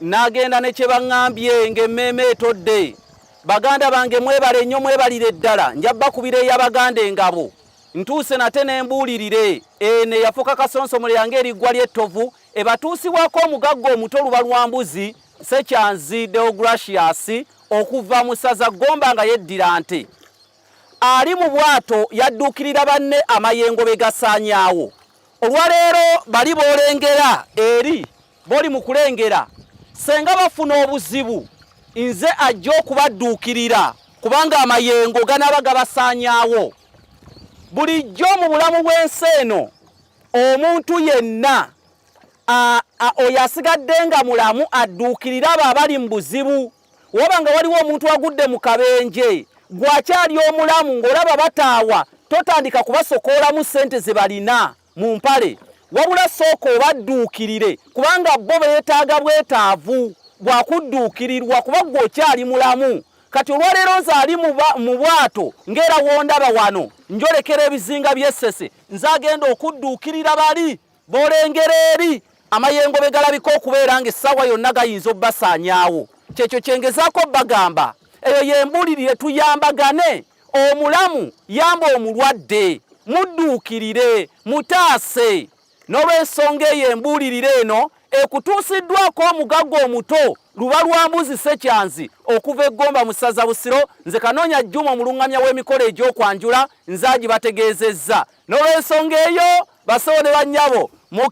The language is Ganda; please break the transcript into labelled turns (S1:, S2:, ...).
S1: Nagenda ne kye baŋŋambye ng'emmeeme etodde. Baganda bange mwebale nnyo mwebalire ddala, nja bakubira ey'Abaganda engabo. Ntuuse nate ne mbuulirire eno eyafuuka kasonsomole yange eriggwa ly'ettovu ebatuusibwako omugagga omuto Lubalwambuzi Ssekyanzi Deogratius okuva mu ssaza Gomba nga yeddira nte. Ali mu bwato yadduukirira banne amayengo be gasaanyaawo. Olwaleero bali b'olengera eri b'oli mu kulengera senga bafuna obuzibu nze ajja okubadduukirira kubanga amayengo ganaaba gabasaanyaawo. Bulijjo mu bulamu bw'ensi eno omuntu yenna oyo asigadde nga mulamu adduukirire abo abali mu buzibu. Waba nga waliwo omuntu agudde mu kabenje gwakyali omulamu ng'olaba bataawa, totandika kubasokoolamu ssente ze balina mu mpale, wabula sooka obadduukirire kubanga bo beetaaga bwetaavu bwa kudduukirirwa kuba ggwe okyali mulamu. Kati olwaleero nze ali mu bwato ng'era wondaba wano njolekera ebizinga by'e Ssese, nze agenda okudduukirira bali b'olengera eri amayengo be galabika okubeera ng'essaawa yonna gayinza obbasaanyaawo. Kyekyo kye ngezaako obbagamba. Eyo y'embuulirire, tuyambagane. Omulamu yamba omulwadde, mudduukirire, mutaase. N'olw'ensonga eyo embuulirire eno ekutuusiddwako omugagga omuto Lubalwambuzi Ssekyanzi okuva e Gomba mu ssaza Busiro. Nze Kanoonya Juma omulungamya w'emikolo egy'okwanjula nze agibategeezezza. N'olw'ensonga eyo bassebo ne bannyabo mu.